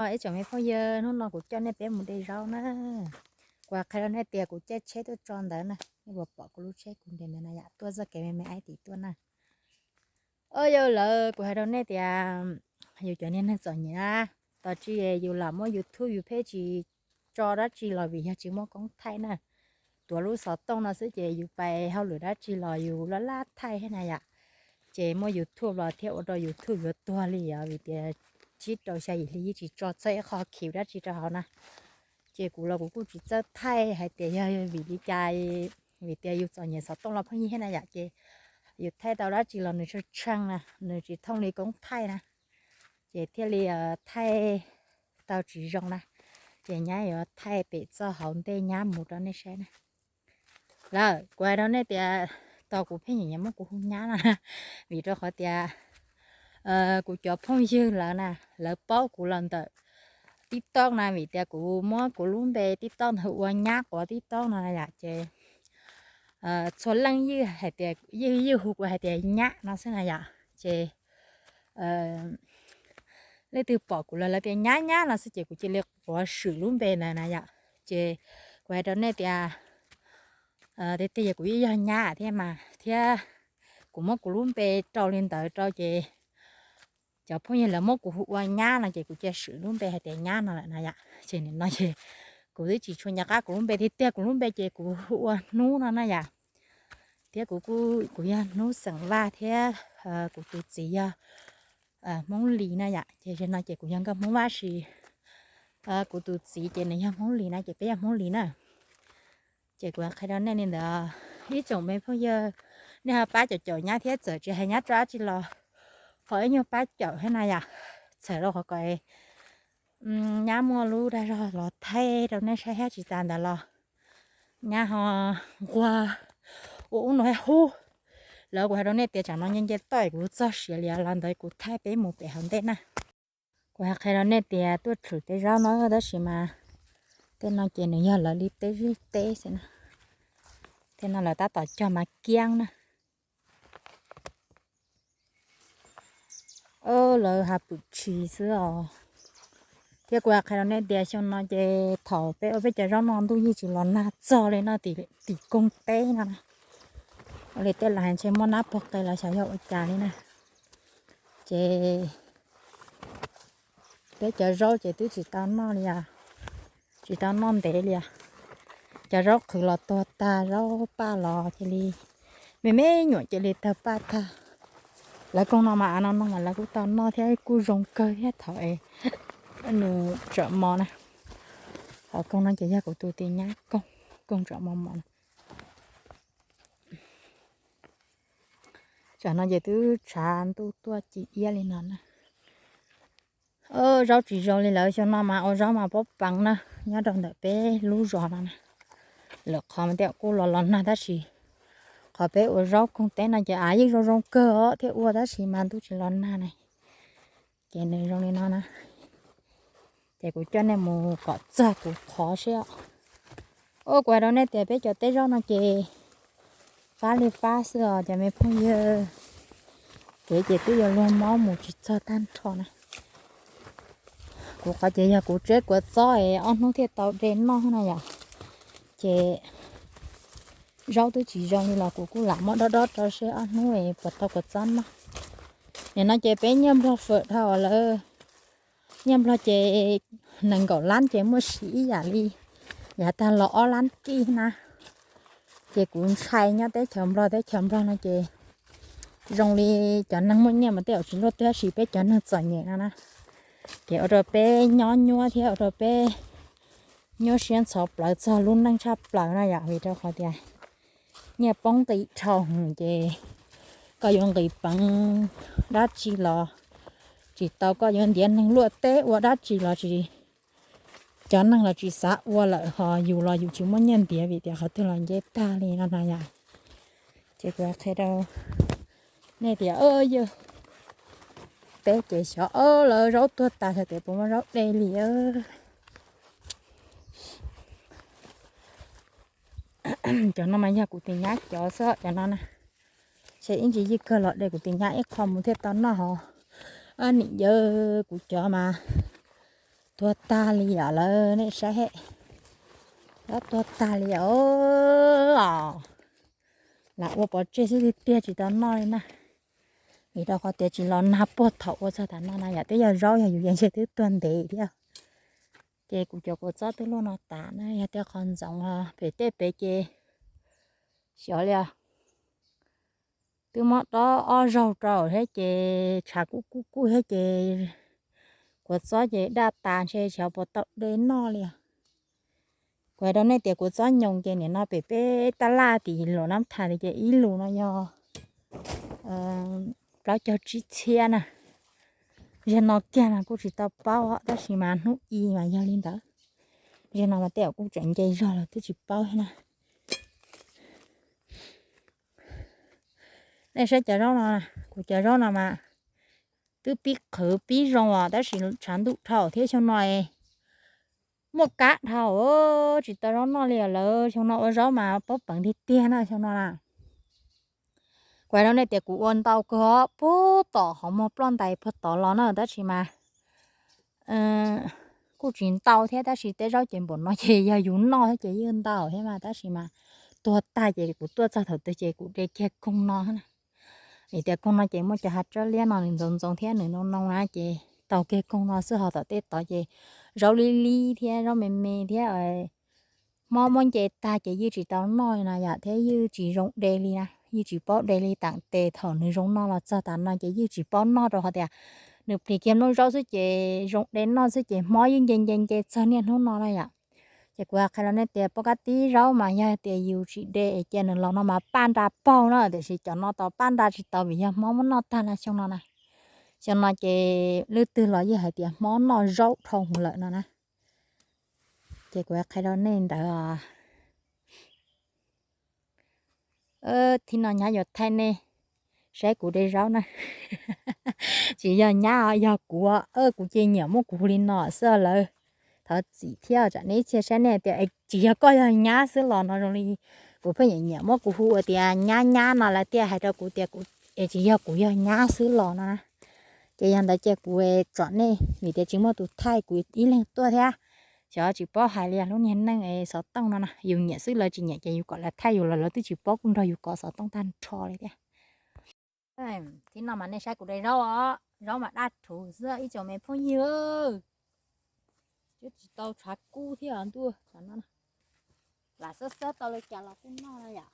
Ib tsoom me phooj ywg, hnub no kuv coj nej peb mus de zaub na. Kuv qhia rau nej tias kuv caij tsheb tuaj tso ntawd na, nej puas pom kuv lub tsheb kuv nres ntawd na yom, tuaj txoj kev me me ib tim tuaj na. Yog lawm, kuv hais rau nej tias yus cov niag neeg txom nyem na, tos tsis yus lam muab YouTube yus pheej tsis tso dab tsi los vim yog tsis muaj koob thaij na. Tuav lub xov tooj no xwb ces yus pais hauj lwm dab tsi los yus laj laj thaij thiab na yom. Ces muaj YouTube los thiaj ua rau YouTube yuav tuag li os, vim tias tsib rau xya yim hli yeej tsis tso txog ib qho khiv dab tsi rau hauv na. Ces kuv los kuv kuj tsis txawj thaij hais tias yog vim li cas, vim tias yus txom nyem xov tooj los pheej yig thiab na yom, ces yus thaij tau dab tsi los nws tshee tshee na, nws tsis thooj li koob thaij na, ces thiaj li thaij tau tsis zoo na. Ces nyab yuav thaij pem txoj hauv ntej nyab mus rau nej saib na. Lawm, kuv hais rau nej tias tos kuv pheej nyiam nyiam muab kuv hu nyab no, vim rau qhov tias kuv cov phooj ywg lawv na, lawv paub kuv los ntawm TikTok na, vim tias kuv muab kuv lub npe TikTok ntawd hu ua Nyab Quav TikTok no yom, ces txhua leej ywj hais tias, ywj ywj hu kuv hais tias Nyab no xwb na yom. Ces leej twg pom kuv los lawv tias Nyab Nyab no xwb ces kuv cia li quav swm lub npe ntawd na yom. Ces kuv hais rau nej tias tiag tiag yog kuv yeej yog Nyab thiab mas, thiab kuv muab kuv lub npe rau li ntawd rau ces cov phooj ywg lawv muab kuv hu ua Nyab no ces kuv cia swm lub npe hais tias Nyab no lawm na yom. Ces nim no ces kuv twb tsis tshua nco qab kuv lub npe tiag tiag, kuv lub npe ces kuv hu ua Hnub no na yom. Thiab kuv kuj, kuv yog Hnub xeem Vaj thiab kuv tus txiv yog Hmoob Lis na yom. Ces zaum no ces kuv yog nkauj Hmoob Vaj sis kuv tus txiv ces nws yog Hmoob Lis na, ces peb yog Hmoob Lis na. Ces kuv qhia rau nej li ntawd, ib tsoom me phooj ywg, nej ho pab caum caum nyab thiab, txawm tsis hais nyab tso dab tsi los ho ib nyuag pab caum thiab na yom. Txhawm rau qhov kom nyab muaj lub dag zog los thaij rau nej saib thiab. Tsis tas ntawd los nyab ho nquag ua ub no thiab hub. Lawv kuv hais rau nej tias tsam no nce nce toj kuv txog siav li los ntawd kuv thaij peb mus pem hauv ntej na. Kuv hais qhia rau nej tias tuaj tshwm tej zaub no tab sis mas tej no ces nws yog lawv li teb zeb teb xwb na. Tej no lawv tab tom cog mas kiab na. Lawv hav pwm tshis xwb os. Thiab kuv hais qhia rau nej tias xyoo no ces thaum peb ua peb cov zaub no ntuj yeej tsis los nag txog li no tim koog teb no na. Ua li tej laus hais ntshe muaj nab puag qe los xyov yog ua cas li na. Ces peb cov zaub ces twb tsis tau noj li os, tsis tau noj ntev li os. Cov zaub qhwv los tuag tag, zaub paj los cia li me me nyuam cia li tawg paj tag. Lawv koog no mas av no no mas lawv kuj tau noj thiab kuj zoo kawg thiab thaum es nws tsam mos na. Qhov koog no ces yog kuv tus tis nyab koog, koog tsam mos mos na. Tsam no ces twb tshav ntuj tuaj ci iab li no na. Zaub tsis zoo li lawv xyoo no mas ua zaub mas pob peev na, nyob rau ntawm peb lub zos no na. Lawm qhov mas tej kuj los los nag tab sis qhov peb ua zaub koog teb no ces av yeej zoo zoo kawg os thiaj ua tab sis mas ntuj tsis los nag na. Ces nws zoo li no na. Ces kuv coj nej mus kom txog kuv qhov seb. Kuv hais rau nej tias peb cov teb zaub no ces fab li fab xwb os cov me phooj ywg. Kev ces twb yuav luag mob mus tsis txog tag nrho na. Kuv qhov ces yog kuv tseb kuv txob es ob hnub thiaj tau de noj na yom. Ces zaub twb tsis zoo li los kuv kuj lam muab dob dob rau seb ob hnub es puas tau kuv txob noj. Nim no ces peb nyiaj nplog fawm dhau lawm. Nyiaj nplog ces nees nkaum lab ces muaj siv ib yam li yav tag los ob lab kij na. Ces kuv ntshai nyob teb chaws nplog, teb chaws nplog no ces zoo li cov neeg muaj nyiaj mas tej zaum tsis luaj twg tab sis peb cov neeg txom nyem no na, ces ua rau peb nyob nyuab thiab ua rau peb nyuaj siab ntxhov plawv txog lub neej tshaj plaws na yom, vim rau qhov tias nyiaj poob nqi dhau hwv ces koj yuav nqis peev dab tsi los tsis tau, koj yuav ntiav neeg luaj teb ua dab tsi los tsis, cov neeg los tsis xav ua lawm, ho yus los yus tsis muaj nyiaj ntiav vim tias qhov twg los nce tag li no na yom. Ces kuv qhia rau nej tias yog peb ces xyov lawv zaub tuag tas xyov tias puas muaj zaub de li. Cov no mas yog kuv tus nyab cov xwb cov no na. Ces ib ntsis yij kawg los de kuv tus nyab ib qho mus thiaj tau noj hos. Nim yawg kuv cov mas tuag tag li os lawv, nej saib, zaub tuag tag li os. Lam ua pov tseg xwb tiag tiag tsis tau noj li na. Vim rau qhov tias tsis los nag puag thaum ua txog tav no na yom, twb yog zaub yog yus ces ntshe twb tuag ntev thiab. Ces kuv cov kua txob twb luaj no tas na, yog tej qhov ntxoov pem tej pem ces xyov li os. Twb muab dob ob zaug rau thiab ces tshav kub kub kub thiab ces kua txob ces daj tas ntshe xyov puas tau de noj li os. Kuv hais rau nej tias kua txob nyoos ces nim no pem peb tab laj tim Luam Nab Thas ces ib lus no yog plaub caug tsib txhiab na. Zaum no kiag mas kuj tsis tau paub tab sis mas hnub i mas yog li ntawd. Zaum no mas tej zaum kuj tseem nce zog los twb tsis paub thiab na. Nej saib cov zaub no, kuv cov zaub no mas twb pib qhwv pib zoo os tab sis tshav ntuj dhau thiab xyoo no muaj kab dhau, tsis tau zaub noj li os lawv. Xyoo no ua zaub mas paub peev tiag tiag na xyoo no na. Kuv hais rau nej tias kuv ua ntau kawg os, puag tom qhov muag ploj ntais puag tod los na tab sis mas kuj tsis ntau thiab tab sis tej zaub ces npaum no ces yog yus noj thiab ces yeej ntau thiab mas tab sis mas tuag tag ces kuv tuaj txog thaum twg ces kuv de kiag koog no na. Vim tias koog no ces muaj cov hav tsawb liab no nws ntxoov ntxoov thiab nws noo noo na ces tau kiag koog no xwb ho tom tej tod ces zaub lib lib thiab zaub me me thiab hmob muab nce tag ces yeej tsis tau noj li na yom thiab yeej tsis zoo de li na, yeej tsis paub de li. Taam tes thaum nws zoo noj los txog tav no ces yeej tsis paub noj rau qhov tias nws plis kiag nplooj zaub xwb ces zoo de noj xwb ces hmob yeej nce nce nce txog niaj hnub no na yom. Ces kuv qhia rau nej tias poj kab tib zaub mas yog tias yus tsis de es cia nws los no mas paj nra paug na tiam sis cov no tau paj nra tsis tau vim yog hmob muab noj tag na xyoo no na. Xyoo no ces leej twg los yeej hais tias hmob noj zaub dhau hwv lawm no na. Ces kuv qhia rau nej ntawd os. Thib no nyab yuav thaij nej saib kuv de zaub na. Tsis yog nyab yog kuv, kuv ces nyiam muab kuv hu li no xwb lawv. Thov txim thiab tsam nej ib txhia saib nej tias tsis yog koj yog nyab xwb los no zoo li kuv pheej nyiam nyiam muab kuv hu ua tias nyab nyab no lawv thiaj hais rau kuv tias kuv es tsis yog kuv yog nyab xwb los no na. Ces yog ntawd ces kuv tsom nej vim tias tsis muaj tus thaij kuv ib leeg tuaj thiab. Xyov tsis paub hais li lub niag neej es xov tooj no na yus nyiam xwb lawv tsis nyiam ces yus kom lawv thaij yus los lawv twb tsis paub kuj nrog yus kov xov tooj tag nrho li thiab. Thib no mas nej saib kuv de zaub os, zaub mas daj rhuv xwb ib tsoom me phooj ywg. Twb tsis tau tshav kub thiab ntuj, lam xab xab tau li cas los kuj noj no yom.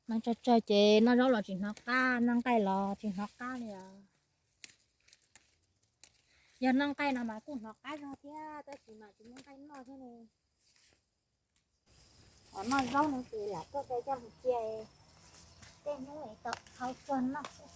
Noj tsawg tsawg ces noj zaub los tsis hnov qab, noj nqaij los tsis hnov qab li os. Yog noj nqaij no mas kuj hnov qab zog thiab tab sis mas tsis muaj nqaij noj thiab ne. Os, noj zaub no ces lam tuaj de coj mus cia, tej hnub es tau qhau tsuag noj xwb.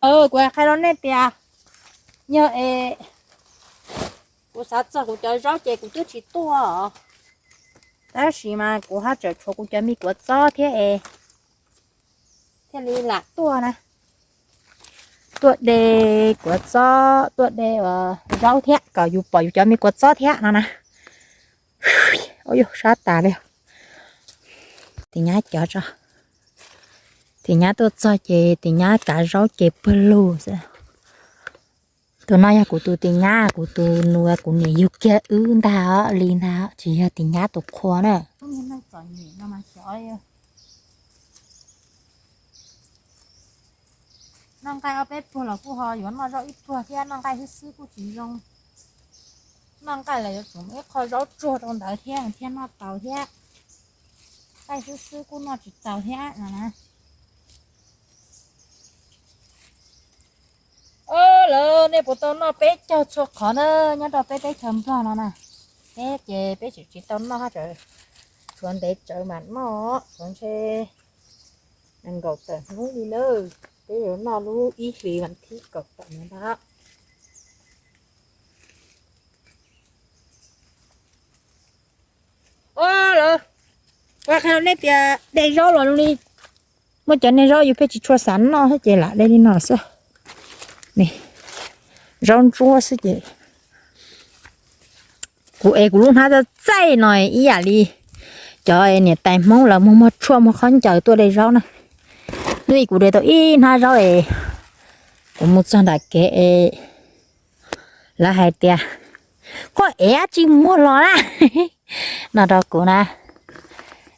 Kuv qhia rau nej tias, yog es kuv xav txog kuv cov zaub ces kuv twb tsis tuaj os, tab sis mas kuv haj tseem tshuav kuv cov me kuav txob thiab es thiaj li lam tuaj na, tuaj de kuav txob, tuaj de zaub thiab kom yus pom yus cov me kuav txob thiab no na. Ua yus sab tas li. Tis nyab cov tso, tis nyab tuaj txog ces tis nyab kav zaub ces puag lug xwb. Tus no yog kuv tus tis nyab, kuv tus nus kuv niam yug kiag wb ntag os, li ntag, tsis yog tis nyab tus qhua na. Noj nqaij ob peb pluag los kuj ho yuav noj zaub ib pluag thiab, noj nqaij xwb xwb kuj tsis zoo. Noj nqaij los yuav tsum muaj ib qho zaub tsuag rau ntawd thiab thiaj noj tau thiab, nqaij xwb xwb kuj noj tsis tau thiab no na. Lawv nej puas tau noj peb caug txhua qhov na, nyob rau peb teb chaws Nplog no na? Peb ces peb tseem tsis tau noj, tshuav ntev tsawv mas noj, tshuav ntshe nees nkaum tawm hnub li na. Peb yuav noj lub ib hlis vas thib kaum tawm no ntag. Lawv, kuv qhia rau nej tias de zaub los zoo li muaj cov niag zaub yus pheej tsis tshua xav noj xwb ces lam de li no xwb. Zaub ntsuab xwb ces kuv es kuv lub hnab txaij txaij no ib yam li cov niam tais Hmoob lawv muag muag tshuaj muag khaub ncaws tuaj de zaub na. Hnub ib kuv de tau ib hnab zaub es kuv mus txog nram kev es lawv hais tias, koj ev dab tsi muag los na? No rau kuv na.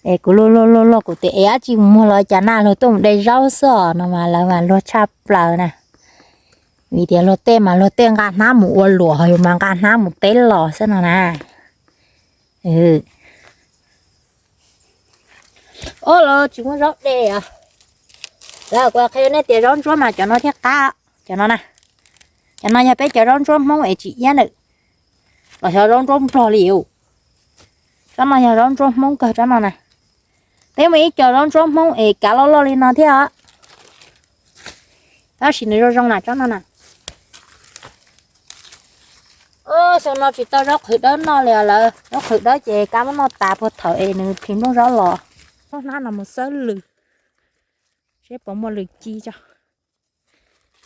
Es kuv luag luag luag luag kuv tias ev dab tsi muag los cas na, luag tuaj mus de zaub xwb os no mas lawv mas luag tshaj plaws na. Vim tias luag tej mas luag tej nqa hnab mus ua luam, ho yus mas nqa hnab mus teb los xwb no na. Ob, lawv tsis muaj zaub de os. Lawv kuv qhia nej tias zaub ntsuab mas cov no thiaj qab, cov no na. Cov no yog peb cov zaub ntsuab Hmoob es tsis iab ntawm los xyov zaub ntsuab Nplog li os. Tsob no yog zaub ntsuab Hmoob kawg tsob no na. Peb muaj ib co zaub ntsuab Hmoob es kav loj loj li no thiab os, tab sis nws zoo zoo na tsob no na. Xyoo no tsis tau zaub qhwv dawb noj li os lawv, zaub qhwv dawb ces kab muab noj tas puag thaum es nws phim nplooj zaub los. Muab hnab no mus xawb lws seb puas muaj lws ci tso.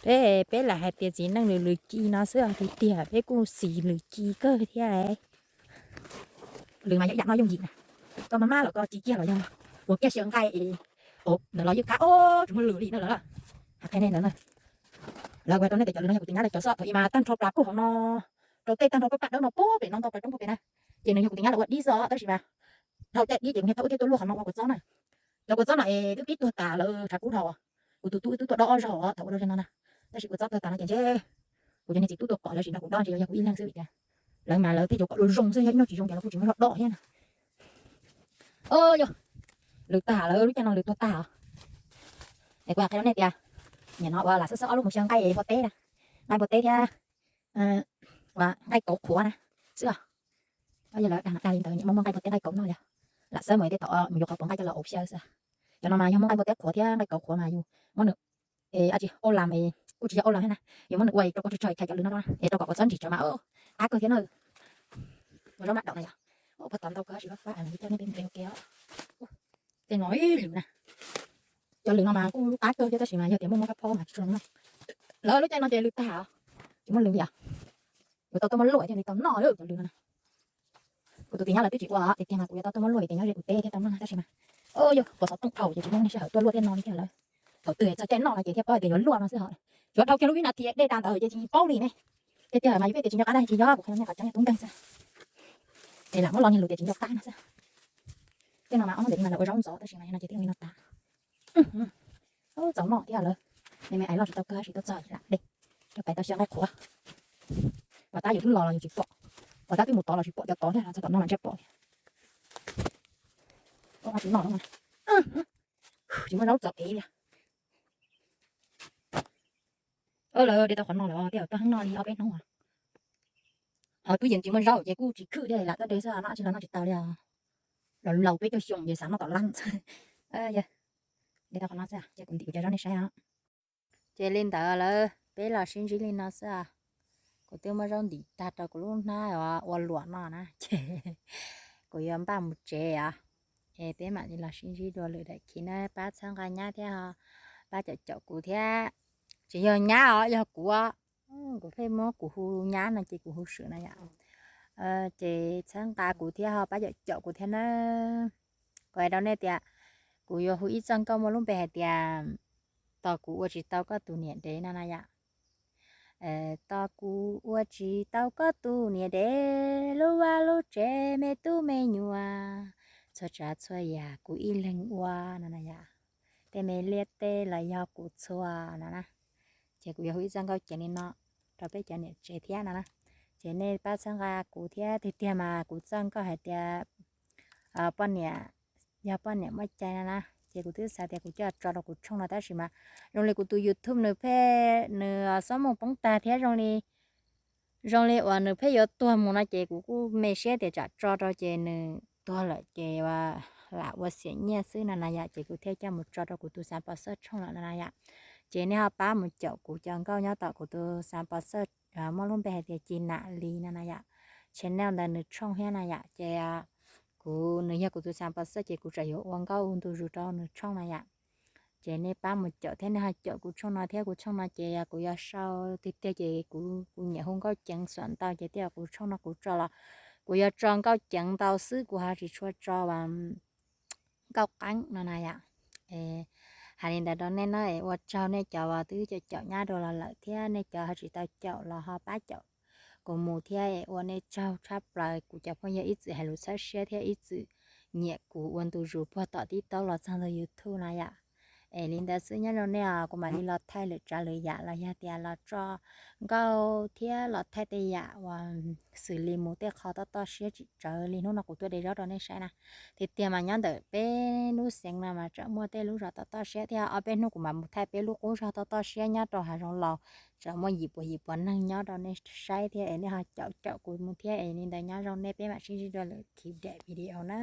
Peb, peb lam hais tias txiv neej lws lws ci no xwb tiag tiag, peb kuj xis lws ci kawg thiab. Lws mas yog ib yam noj yooj yim na, koj maj maj los koj ci kiag los yog ua kiag xyaw nqaij es ntawd los yeej qab, ob, tsis muaj lws li na lawv. Qhia nej ntawd na, lawv kuv hais rau nej tias cov lws no yog kuv tus nyab lawv cov xwb, thaum ub mas tag nrho plas kuj hauv no, rau tej tag nrho pab pab dawb no puag pem no ntau plas roob puag pem na. Ces nws yog kuv tus nyab lawv ua dib xwb, tab sis mas dhau caij dib ces kuv niaj thauj ua thiab tuaj luaj qhov no ua kua txob na. Cov kua txob no es twb pib tuag tas lawv tshav kub dhau, kuv tus tub wb twb tuaj dob ob zaug thaum ua rau ze no na. Tab sis kua txob tuag tas no ces ntshe kuv cov niag txiv tub tuaj pom lawv tsis nrog kuv dob, ntshe yog kuv ib leeg xwb vim tias lawv mas lawv tej cov kom zoo zoo xwb, yog ib nyuag tsis zoo ces lawv kuj tsis muab zoj dob thiab na. Yog lws tag lawm, lub caij no lws tuag tag os. Es kuv qhia rau nej tias nim no uas lam xawb xawb ob lub mus xyaw nqaij npua teb na, nqaij npua teb thiab uas nqaij kauv qhuav na xwb os. Yog lawv dag dag li ntawd nim muaj muaj nqaij npua teb nqaij kauv noj li. Lam xawb mus tej thaum mus yuav qhov puas nqaij coj los ua xyaw xwb. Cov no mas yog muaj nqaij npua teb qhuav thiab nqaij kauv qhuav mas yus muab nws, a, tsis, ua lam, kuj tsis yog ua lam thiab na, yus muab nws ua rau koj tso tso khais cov lws no rau na es rau kom kua txob ntsim tsawv mas qab kawg thiab na. Ua zaub mab daum na yog, ua pog tod ntau kawg tab sis fab fab coj nej peb mus de ua ke os. Tej no ib lwm na, cov lws no mas kuj qab kawg thiab tab sis mas yog tias muaj muaj kab phob mas tsis tshua zoo noj. Lawv lub caij no ces lws tag os, tsis muaj lws li os. Yuav tau tuaj muab luaj thiaj li tau noj lawm cov lws no na. Kuv tus tis nyab lawv twb tsis ua tiag tiag mas kuv yuav tau tuaj muab luaj vim tias nyob ze kuv teb thiaj tau noj na tab sis mas, yog pos xov tooj dhau ces tsis muaj sij hawm tuaj luaj thiaj no li thiab lawm. Thaum twg txog caij noj no ces thiaj paub hais tias yuav luaj no xwb ho. Tsuav dhau kiag lub vib nas this dej tas ntawd ces tsis paub li ne. Tiag tiag mas yus pheej tias tsis nco qab dag tsis nco, kuv qhia nej kom tseeb tub nkeeg xwb. Es lam muab lo niag lus tias tsis nco qab no xwb. Tej no mas ob hnub ntawm no lawv ua zaub ntxov tab sis mas yog no ces twb zoo li no tas. Txaus noj thiab lawm. Me me ais loj tsis tau kawg tab sis tuaj txog lam de. Cov pais tau xyaw nqaij qhuav. Pos tab yus twb los los yus tsis pom, pos tab twb mus tod los tsis pom, cov tod thiab txog tom no los ntshe pom. Tsis noj no, tsis muaj zaub txaus ev li. Lawv de tau qhov no lawm, tej zaum toj heev noj li ob peb hnub. Ho twb yeej tsis muaj zaub ces kuj tsis khwm thiab lam tuaj de xwb, noj tsis los noj tsis tau li. Los laus peb caug xyoo ces xav noj tom lab. De tau qhov no xwb ces kuv ntim kuv cov zaub nej saib os. Ces li ntawd lawm peb los sib ntsib li no xwb os. Kuv twb muab zaub ntim tag rau kuv lub hnab ua luam no na ces kuv yuav npaj mus tsev os. Es peb mam li los sib ntsib dua lwm daim khiv na, pab txhawb nqa nyab thiab ho pab caum caum kuv thiab. Tsis yog nyab os, yog kuv. Kuv pheej muab kuv hu nyab no ces kuv hu swm na yom. Ces txhawb nqa kuv thiab ho pab caum caum kuv thiab na. Kuv hais rau nej tias kuv yuav hu ib txoj nkauj muaj lub npe hais tias tos kuv ua tsis tau koj tus niam dev no na yom. Tos kuv ua tsis tau koj tus niam dev, lub vaj lub tsev me tub me nyuam, txhua tsav txhua yam kuv ib leeg ua no na yom. Tej me liaj teb los yog kuv txhua no na. Ces kuv yuav hu ib txoj nkauj ceev li no rau peb cov niam tsev thiab no na. Ces nej pab txhawb nqa kuv thiab, tiag tiag mas kuv txoj nkauj hais tias poj niam, yog poj niam muaj cai no na, ces kuv twb xav tias kuv coj tso rau kuv tshooj no tab sis mas zoo li kuv tus YouTube nws pheej, nws xob mooj poob tag thiab zoo li zoo li uas nws pheej yuav tuag mus no ces kuv kuj me siab tias tsam tso rau ces nws tuag lawm ces lam ua xiam nyiaj xwb no na yom, ces kuv thiaj coj mus tso rau kuv tus xav pov xawj tshooj lawm no na yom. Ces nej ho pab mus caum kuv cov nkauj nyob tom kuv tus xav pov xawj muaj lub npe hais tias Ci Nam Lis no na yom. Channel ntawd nws tshooj thiab na yom, ces kuv, nws yog kuv tus xav pov xawj ces kuv tseem yuav ua nkauj ua ntu zus rau nws tshooj na yom. Ces nej pab mus caum thiab nej ho caum kuv tshooj no thiab, kuv tshooj no ces kuv yuav sau tiag tiag ces kuv, kuv nyiam hu nkauj ceev xuam ntau ces tej zaum kuv tshooj no kuv tso los kuv yuav tso nkauj ceev ntau xwb, kuv ho tsis tshua tso nkauj qeeb no na yom. Hais li ntawd rau nej no es ua tsaug nej cov uas twb caum caum nyab dua los lawm thiab nej cov ho tsis tau caum los ho pab caum kuv mus thiab es ua nej tsaug tshaj plaws kuv cov phooj ywg ib txwm hais lus txhawb siab thiab ib txwm nyiam kuv ua ntu zus puag tom TikTok los txog ntawm YouTube na yom. Es li ntawd xwb nyob zoo nej os, kuv mam li los thaij lwm tsav lwm yam los yog tias los tso nkauj thiab los thaij tej yam uas xws li mus tej qho toj toj siab tsis tsawg li hnub no kuv tuaj de zaub rau nej saib na. Tiag tiag mas nyob ntawm peb lub xeev no mas tseem muaj tej lub zos toj toj siab thiab, ob peb hnub kuv mam mus thaij peb lub qub zos toj toj siab nyob rau hav zoov laus, tseem muaj yim puas yim puas neeg nyob rau nej saib thiab es nej ho caum caum kuv mus thiab es li ntawd nyob zoo nej, peb mam sib ntsib dua lwm khiv daim video na.